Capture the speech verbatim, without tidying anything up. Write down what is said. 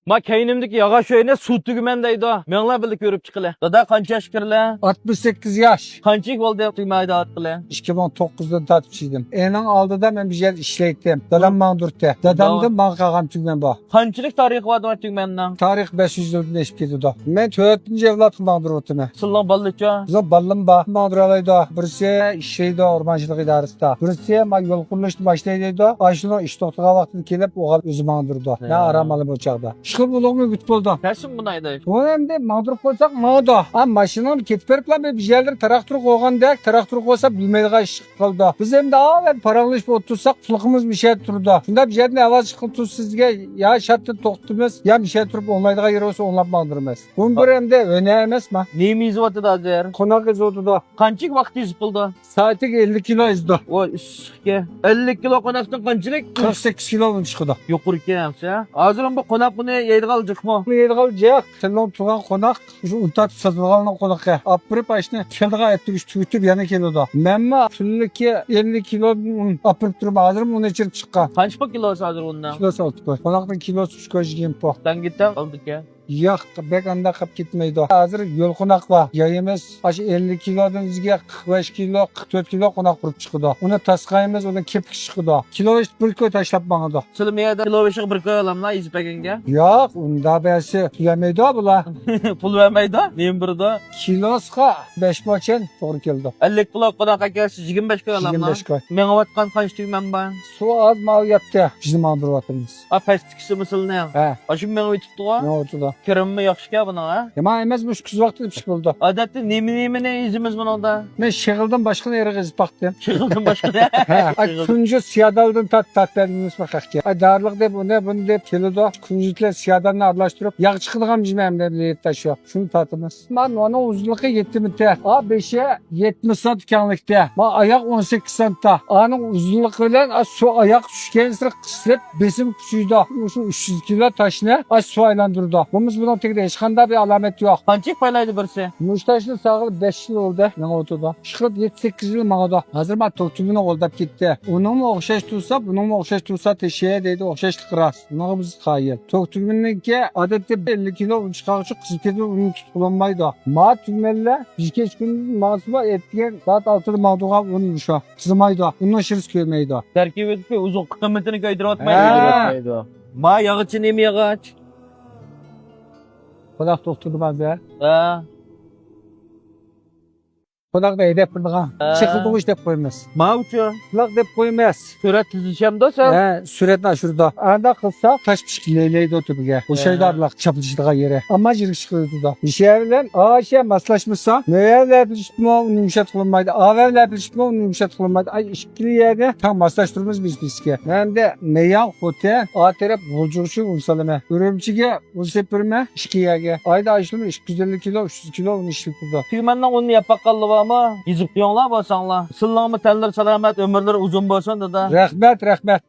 ما كەينىمدىكى ياغاچ ئۆينى سۇ تۈگىمەن دەيدۇ. مېڭىڭلار بىللە كۆرۈپ چىقىلى. دادا، قانچە ياشقا كىرىلە؟ ئاتمىش سەككىز ياش. قانچە يىل بولدى تۈگمەيدۇ ئارتقىلى؟ ئىككى مىڭ توققۇزدىن تارتىپ ئىشلىدىم. ئېنىڭ ئالدىدا مەن بىر يەردە ئىشلەيتتىم. دادام ماڭدۇرتتى. دادامدىن ماڭا قالغان تۈگمەن بار. قانچىلىك تارىخى بار دېمەك تۈگمەننىڭ؟ تارىخ بەش يۈز يىلدىن ئېشىپ كېتىدۇ. مەن تۆتىنچى ئەۋلادقا ماڭدۇرۇۋاتىمەن. سىلىنىڭ بالىلىرىچۇ؟ بىزنىڭ بالىلىرىم بار. ماڭدۇرالايدۇ. بىرسى ئىشلەيدۇ ئورمانچىلىق ئىدارىسىدا. بىرسى ما يول قۇرۇلۇشنى باشلاي دەيدۇ. ئاشۇنىڭ ئىش توختىغان ۋاقتىدا كېلىپ ئوغۇل ئۆزى ماڭدۇرىدۇ. مەن ئارام ئالىمەن ئۇ چاغدا. ئىشقىلىپ ئۇلۇغمۇ ئۆگىتىپ بولدۇم. تەسمۇ بۇنايدا. ئۇنى ئەمدى ماڭدۇرۇپ قويساق ماڭىدۇ. ھە، ماشىنىنى كېتىپ بېرىپلا بىر يەرلىرى تاراقتۇرۇپ قويغاندەك، تاراقتۇرۇپ قويسا بىلمەيدىغان ئىش قىلىدۇ. بىز ئەمدى ئاۋۋال پاراڭلىشىپ ئولتۇرساق، قۇلىقىمىز مۇشۇ يەردە تۇرىدۇ. شۇنداق بىر يەردىن ئاۋاز چىققىلى تۇرسا سىزگە يا شاتتىن توختىتىمىز، يا مۇشۇ يەردە تۇرۇپ ئوڭلايدىغان يېرى بولسا ئوڭلاپ ماڭدۇرىمىز. بۇ بىر ئەمدى ھۈنەر ئەمەسما؟ نېمە يېزىۋاتىدۇ ھازىر؟ قوناق يېزىۋاتىدۇ. قانچىلىك ۋاقىت يېزىپ بولدى؟ سائىتىگە ئەللىك كىلو يېزىدۇ. ۋاي، ئىسسىقكەن. ئەللىك كىلو قوناقتىن قانچىلىك؟ قىرىق سەككىز كىلو ئۇن چىقىدۇ. يۇقىرىكەن ھەمسە. ھازىر بۇ قوناق بۇنى يەيدىغانلىق جىقمۇ؟ بۇنى يەيدىغانلىق جىق. سەن تۇرغان قوناق، شۇ ئۇن تارتىپ ساتىدىغاننىڭ قونىقى. ئاپىرىپ ئاشنى كېلىدىغان ئەتىگۈش تۈگىتىپ يەنە كېلىدۇ. مەنمۇ كۈنلۈككە ئەللىك كىلو ئۇن ئاپىرىپ تۇرۇپمەن. ھازىرمۇ ئۇن ئېچىلىپ چىققان. قانچە پۇل كىلوسى ھازىر ئۇننىڭ؟ كىلوسى ئالتە پۇل. قوناقنىڭ كىلوسى ئۈچ پۇل يىگىرمە پۇل. تەڭگىتەڭ ئالدىكەن. ياق، بەك ئانداق قىلىپ كەتمەيدۇ. ھازىر يول قوناق بار، يايىمىز. ئاشۇ ئەللىك كىلودىن بىزگە قىرىق بەش كىلو، قىرىق تۆت كىلو قوناق قۇرۇپ چىقىدۇ. ئۇنى تاسقايمىز، ئۇنىڭ كېپىكى چىقىدۇ. كىلو بىر كوي تاشلاپ ماڭىدۇ. سىلە مېيەدە كىلو بېشىغا بىر كوي ئالاملا يېزىپ بەرگەنگە؟ ياق، ئۇنداق بەرسە پۇل بەرمەيدۇ بۇلار. پۇل بەرمەيدۇ؟ نېمە بېرىدۇ؟ كىلوسىغا بەش موچەن توغرا كېلىدۇ. ئەللىك كىلو قوناق ئەكەلسە يىگىرمە بەش كوي ئالاملا؟ يىگىرمە بەش كوي. مېڭىۋاتقان قانچە تۈگمەن بار؟ سۇ ئاز ماۋۇ ياتتى. بىزنى ماڭدۇرۇۋاتىمىز. ئا، پەستىكىسىمۇ سىلىنىڭ؟ ھە. ئاشۇ مېڭىۋېتىپتىغۇ؟ مېڭىۋېتىدۇ. كىرىمىمۇ ياخشىكەن بۇنىڭ، ھە؟ يامان ئەمەس، مۇشۇ كۈز ۋاقتىدا پىشىپ بولىدۇ. ئادەتتە نېمە-نېمىنى يېزىمىز بۇنىڭدا؟ مەن شېغىلدىن باشقىنى ئېرىغا يېزىپ باقتىم. شېغىلدىن باشقىنى؟ ھە، ئاي، كۈنجۈت سىيادالدىن تارت، تارت بەردىم خەقكە. ئاي، دارىلىق دەپ ئۇنى، بۇنى دەپ كېلىدۇ. كۈنجۈتلەر سىيادالنى ئارىلاشتۇرۇپ، ياغ چىقىدىغان جىمە ئەمدى يېتىشۇ. شۇنى تارتىمىز. مانا ئۇنىڭ ئۇزۇنلۇقى يەتتە مېتىر. ئا، بېشى يەتمىش سانت كەڭلىكتە. ما ئاياق ئون سەككىز سانتا. ئانىڭ ئۇزۇنلۇقى بىلەن، ئا، سۇ ئاياق چۈشكەنسېرى قىسىلىپ، بېسىم كۈچىيىدۇ. مۇشۇ ئۈچ يۈز كىلو تاشنى، ئا، سۇ ئايلاندۇرىدۇ. بۇمۇ بۇنىڭ تېگىدە ھېچقانداق بىر ئالامەت يوق. قانچىلىك پايلايدۇ بىرسى؟ مۇشۇ تاشنى سالغىلى بەش يىل بولدى، مېڭىۋاتىدۇ. ئىشقىلىپ يەتتە سەككىز يىل ماڭىدۇ. ھازىر ما توك تۈگمىنى غولداپ كەتتى. ئۇنىڭمۇ ئوخشاش تۇرسا، بۇنىڭمۇ ئوخشاش تۇرسا تېشى دەيدۇ، ئوخشاشلىقى راست. بۇنىڭغا بىز قايىل. توك تۈگمىنىڭكى ئادەتتە ئەللىك كىلو ئۇن چىقارغۇچە قىزىپ كېتىدۇ، ئۇنى تۇتۇپ بولالمايدۇ. ما تۈگمەنلەر بىر كەچ كۈندۈز ماڭسىمۇ، ئەتىگەن سائەت ئالتىدا ماڭىدىغان ئۇن شۇ. قىزىمايدۇ. ئۇنىڭ شىرىسى كۆرمەيدۇ. تەركىبىدىكى ئوزۇق قىممىتىنى كۆيدۈرۈۋاتمايدۇ. ھە. كۆيدۈرۈۋاتمايدۇ. ما ياغىچى نېمە ياغاچ؟ قوناق توختىدىم ھازىر. ھە. قوناقنى ھەيدەپ بېرىدىغان. ھە. چېقىلدۇرغۇچ دەپ قويىمىز. ماۋۇچۇ؟ قۇلاق دەپ قويىمىز. سۈرەت تىزىشەمدۇ سەن؟ ھە، سۈرەتنى ئاشۇرىدۇ. ئانداق قىلساق، تاش پىشىپ لەيلەيدۇ تۈپىگە. ئوخشايدۇ ھە. ئارىلاق چاپلىشىدىغان يېرى. ئەمما يىرىك چىقىۋېتىدۇ. مۇشۇ يەر بىلەن ئاشۇ يەر ماسلاشمىسا، مۇ يەر بىلەن بىرلىشىپمۇ ئۇنى يۇمشاتقىلى بولمايدۇ. ئا يەر بىلەن بىرلىشىپمۇ ئۇنى يۇمشاتقىلى بولمايدۇ. ئاي، ئىككىلا يەرنى تەڭ ماسلاشتۇرىمىز بىز بىزگە. مەن ئەمدى مەيياڭ خوتەن، ئا تەرەپ غۇلجىغا شۇ ئۇن سالىمەن. ئۈرۈمچىگە ئۇن سېلىپ بېرىمەن، ئىككى يەرگە. ئايدا ئاشۇنى ئۈچ يۈز ئەللىك كىلو، ئۈچ يۈز كىلو ئۇن ئىشلىتىدۇ. تۈگمەننىڭ ئۇنىنى يەپ باققانلار بارمۇ؟ يېزىپ قويۇڭلار بولساڭلار. سىلىنىڭمۇ تەنلىرى سالامەت، ئۆمۈرلىرى ئۇزۇن بولسۇن، دادا. رەھمەت، رەھمەت.